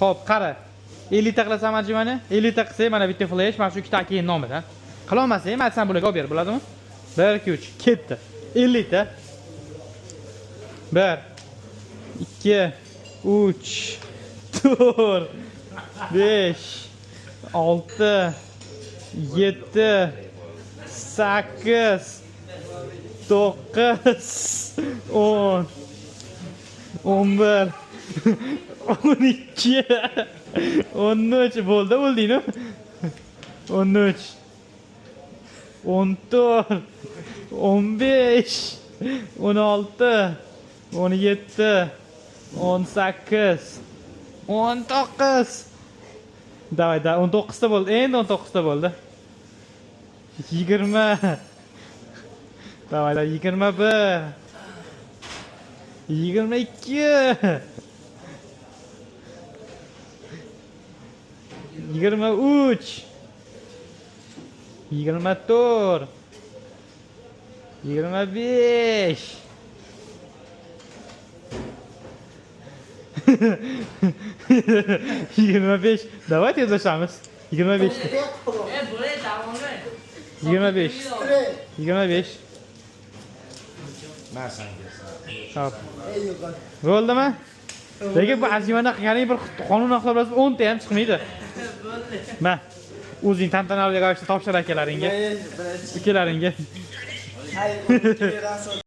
Xo'p, qara. 50 ta qilasan отжимание? 50 ta qilsang, mana bitta flash, mana shu ikkita akang nomidan. Qila olmasang, man san bularga olib ber, bo'ladimi? 1 2 3 ketdi. 50 ta. 1 2 3 4 5 6 7 8 9 10 11 12 13. Bo'ldi, o'ldingmi? 13 14 15 16 17 18 19. Давай, да, 19 ta bo'ldi. Endi 19 ta bo'ldi. 20. Давай, да, 21 22 23 24 25 25. Давай tezlashamiz. 25. Bo'lay, davomli. 25 25. Man sanga. Hop. Bo'ldimi? Lekin bu azimani qilganing bir qonun hisoblasa 10 ta ham chiqmaydi. Bo'ldi. Ma. O'zing tantanali ravishda topshir akalaringga. Birinchi. Ukalaringga. Hayır,